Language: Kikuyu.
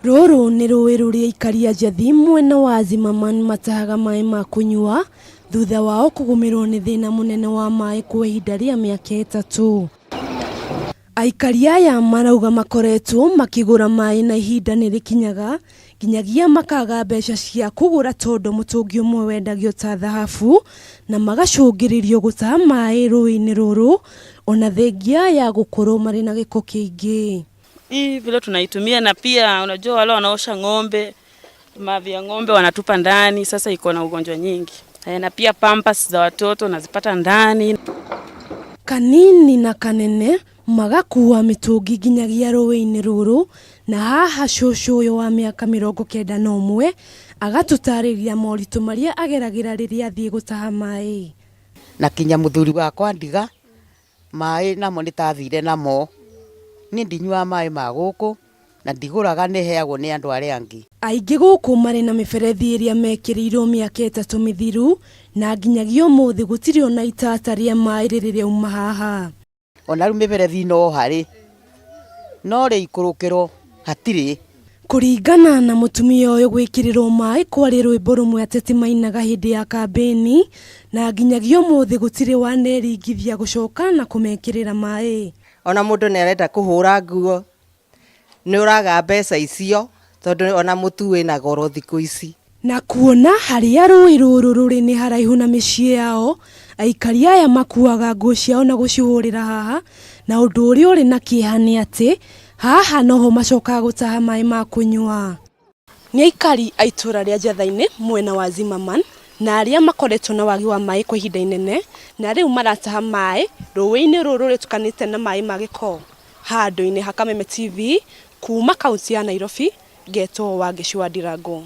Rũrũ nĩ rũĩ rũrĩa aikari a Njathi mwena wa Zimmerman matahaga maĩ ma kũnyua thutha wao kũgũmĩrwo nĩ thĩna mũnene wa maĩ kwa ihinda rĩa mĩaka ĩtatũ. Aikari aya marauga makoretwo makĩgũra maĩ na ihinda nĩ rĩkinyaga nginyagia makaga mbeca cia kũgũra tondũ mũtũngi ũmwe wendagio ta thahabu na magacũngĩrĩrio gũtaha maĩ rũĩ-inĩ rũrũ ona thengia ya gũkorwo marĩ na gĩko kĩingĩ. Hii vile tunaitumia, na pia unajua wale wanaosha ng'ombe, mavi ya ng'ombe wanatupa ndani, sasa iko na ugonjwa nyingi. Na pia pampers za watoto unazipata ndani. Kanini na kanene magakua mĩtũngi nginyagia rũĩ-inĩ rũrũ na haha cũcũ ũyũ wa mĩaka 91 agatũtarĩria moritũ marĩa ageragĩra rĩrĩa athiĩ gũtaha maĩ. Na kinya mũthuri wakwa ndiga maĩ namo nĩ tathire namo. Niĩ ndinyuaga maĩ ma gũkũ na ndigũraga, nĩ heagwo nĩ andũ arĩa angĩ. Aingĩ gũkũ marĩ na mĩberethi ĩrĩa mekĩrĩirwo mĩaka 3 mĩthiru na nginyagia ũmũthĩ gũtirĩ ona itata rĩa maĩ rĩrĩ rĩauma haha. Ona rĩu mĩberethi no harĩ, no rĩikũrũkĩro hatirĩ. Kũringana na mũtumia ũyũ gwĩkĩrĩrwo maĩ kwarĩ rwĩmbo rũmwe ateti mainaga hĩndĩ ya kambĩni na nginyagia ũmũthĩ gũtirĩ waneringithia gũcoka na kũmekĩrĩra maĩ. Ona mũndũ nĩ arenda kũhũra nguo, nĩ ũraga mbeca icio tondũ ona mũtu wĩna goro thikũ ici. Na kuona harĩa rũĩ rũrũ rũrĩ nĩ haraihu na mĩciĩ yao, aikari aya makuaga nguo ciao na gũcihũrĩra haha, na ũndũ ũrĩa ũrĩ na kĩeha nĩ atĩ haha noho macokaga gũtaha maĩ ma kũnyua. Nĩ aikari a itũra rĩa Njatha-inĩ mwena wa Zimmerman na arĩa makoretwo na wagi wa maĩ kwa ihinda inene na rĩu marataha maĩ rũĩ-inĩ rũrũ rĩtukanĩte na maĩ ma gĩko. Handũ-inĩ ha Kameme TV kuma kaunti ya Nairobi, ngetwo Wangeci wa Ndirango.